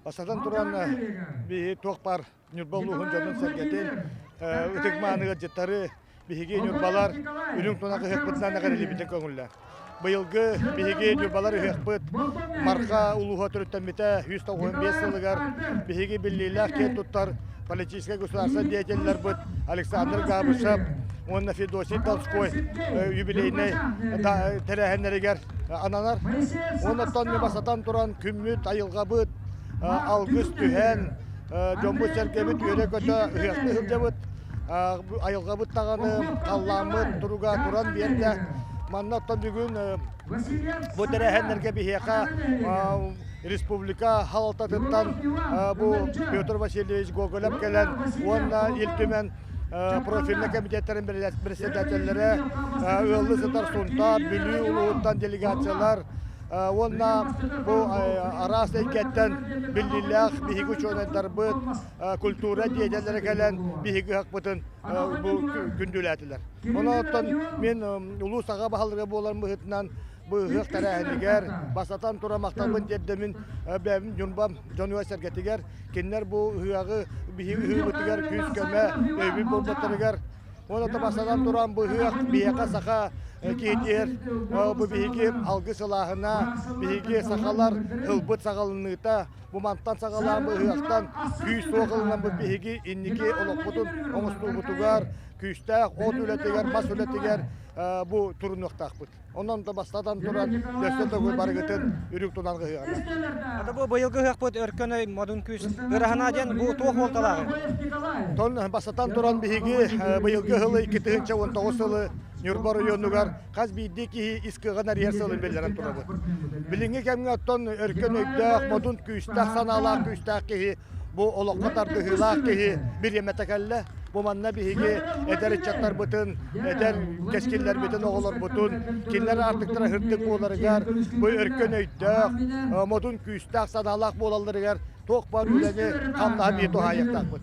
Бастатан туран, биһи туох баар Ньурба улууһун дьонун-сэргэтин, ытык-мааны ыалдьыттары биһиги ньурбалар үрүҥ тунах ыһыахпытынан эҕэрэлиибитин көҥүллээн. Быйылгы биһиги ньурбалар ыһыахпыт Марха улууһа төрүттэммитэ 195 сылыгар биһиги биллиилээх киэн туттар политическай государство деятеллэрбит Александр Габышев уонна Федосий Толстой юбилейнай тэрээһиннэригэр ананар. Оннуттан бастатан туран күммүт, айылҕабыт алгыс түһэн, дьоммут-сэргэбит үөрэ-көтө ыһыахтыы сылдьабыт. Айылҕабыт даҕаны халлааммыт туруга туран биэрдэ. Манна оттон бүгүн бу тэрээһиннэргэ биһиэхэ республика салалтатыттан бу Петр Васильевич Гоголев кэлэн уонна Ил Түмэн профильнай комитеттарын председателлэрэ ыаллыы сытар Сунтаар, Бүлүү улууһуттан делегациялар уонна бу араас эйгэттэн биллиилээх биһиги учуонайдарбыт, культура деятеллэрэ кэлэн биһиги ыһахпытын бу күндүлээтилэр. Онон мин улуус аҕа баһылыга буолар быһыытынан бу ыһыах тэрээһинигэр бастатан туран махталбын тиэрдэмин бэйэм Ньурбам дьонугар-сэргэтигэр кинилэр бу ыһыаҕы биһиги ыһыыбытыгар күүс-көмө өйбүт буолбуттарыгар уонна бастатан туран бу ыһыах биһиэхэ саха киһитигэр бу биһиги алгыс ылааһына биһиги сахалар ылбыт саҕаланыыта бу мантан саҕалаан бу ыһыахтан күүс-уох ылынаммыт биһиги инники олохпутун оҥостуубутугар күүстээх от үлэтигэр мас үлэтигэр бу турунуохтаахпыт. Онон да бастатан туран, өссө төгүл барыгытын үрүҥ тунан ыһыаҕына. Ата бу быйылгы ыһыахпыт өркөн өй модун күүс ыраһына диэн бу туох уолталааҕый? Тон бастатан туран биһиги быйылгы ыһылы 2019 сылы Ньурба оройуонугар хас биирдии киһи ис кыаҕын арыйар сылын биллэрэн турабыт. Билиҥҥи кэмҥэ оттон өркөн өйдөөх, модун күүстээх санаалаах күүстээх киһи бу олоххо тардыһыылаах киһи бириэмэтэ кэллэ. Бу манна биһиги эдэр ыччаттарбытын, эдэр кэскиллэрбитин, оҕолорбутун, кинилэр аартыктара сырдык буоларыгар, бу өркөн өйдөөх, модун күүстээх санаалаах буолалларыгар туох баар үлэни хамнаһы биир туһаайыахтаахпыт.